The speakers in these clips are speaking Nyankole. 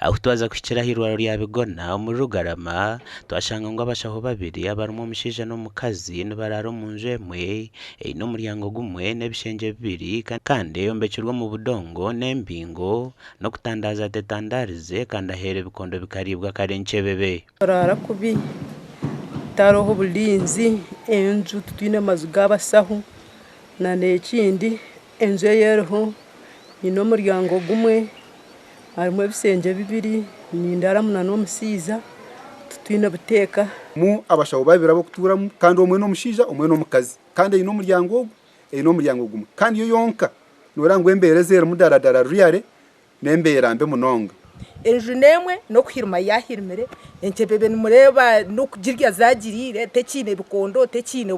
Ahu twaza kuhikira aha irwariro rya Bigona omuri Rugarama, twashanga ngu abashaho babiri abarimu omushaija n'omukazi nibaraara omu nju emwe eine omuryango gumwe n'ebishengye bibiri kandi eyombekirwe omu budongo n'embingo n'okutandaaza tetandaarize kandi aheeru ebikondo bikariibwa kare nkyebebe. Turaara kubi, tihariho burinzi, enju titwine maju g'abashaho n'ekindi enju ei eriho eine omuryango gumwe harimu ebishengye bibiri nindaramu n'omushaija titwine buteeka. Mu abashaho babiri ab'okutuuramu kandi omwe n'omushaija omwe n'omukazi kandi eine omuryango ogu eine omuryango gumwe kandi yo yonka noreeba ngu embeera ezi erimu dara dara really n'embeera mbi munonga. Enju n'emwe n'okuhirima yaahirimire, entebe nimureeba n'okugirya zaagiriire tekiine bikondo tekiine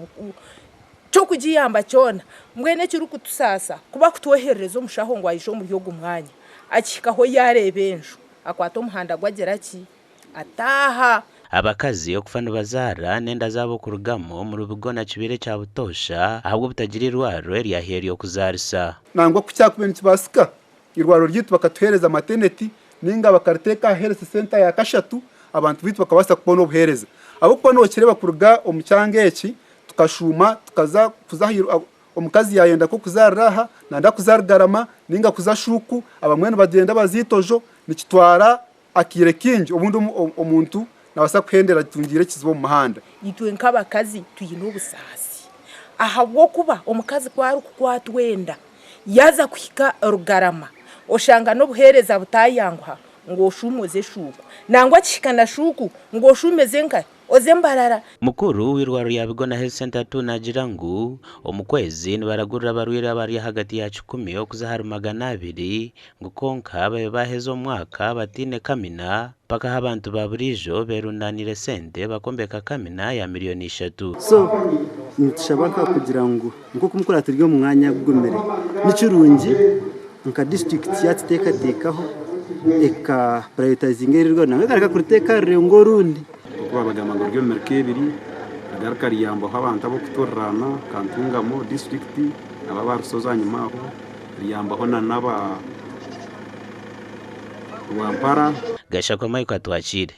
ky'okugiyamba kyona. Mbwenu ekirikutusaasa ku barikutwoherereza omushaho ngu aije omuri ogu mwanya, akihikaho yaareeba enju akwata omuhanda gwe agira ki? Ataaha. Abakazi okufa nibazaara n'enda zaabo okurugamu omuri Bugona kibaire ekya butoosha ahabw'obutagira irwariro erya haihi ery'okuzaarisa. Nangwa ku kyakubaire nikibaasika, eirwariro ryaitu bakatuheereza mateneti nainga bakariteeka aha health centre ya kashatu abantu baitu bakabaasa kubona obuheereza. Ahabw'okuba nokireeba kuruga omu kyanga eki tukashuuma tukaza kuza aha omukazi yayenda nk'okuzaarira aha nanda kuza Rugarama nainga kuza Shuuku abamwe nibagyenda baza Itojo nikitwara Akaire kaingi obundi omuntu naabaasa kuhendera atungiire ekizibu omu muhanda. Itwe nk'abakazi twine obusaasi ahabw'okuba omukazi ku arikukwatwa enda yaaza kuhika Rugarama oshanga n'obuheereza butayanguha ngu oshuume oze Shuuku nangwa akihika na Shuuku ngu oshuume oze nkahi? Oze Mbarara. Mukuru w'eirwariro rya Bigona Health Centre ii naagira ngu omu kwezi nibaragurira abarwaire abari ahagati ya kikumi okuza ahari 200 ngu kwonka babe baaheza omwaka bataine kamina mpaka ahu abantu ba buriijo beerundaaniire sente bakombeka kamina ya miriyoni ishatu. So nitushaba nka kugira ngu nk'oku mukura turi omu mwanya gugumire, ni kirungi nka disiturikiti yatuteekateekaho eka purayotaizinga eri irwariro nangwa ekareka kuriteeka rurengwa orundi. Nk'oku baabagamba ngu riri omu mirika ebiri, rigaruka riyambaho abantu ab'okuturirana nka Ntungamo disiturikiti nabo aba Rusozi ahanyima aho, riyambaho na n'aba Rwampara. Gashakwa Michael Atwakire.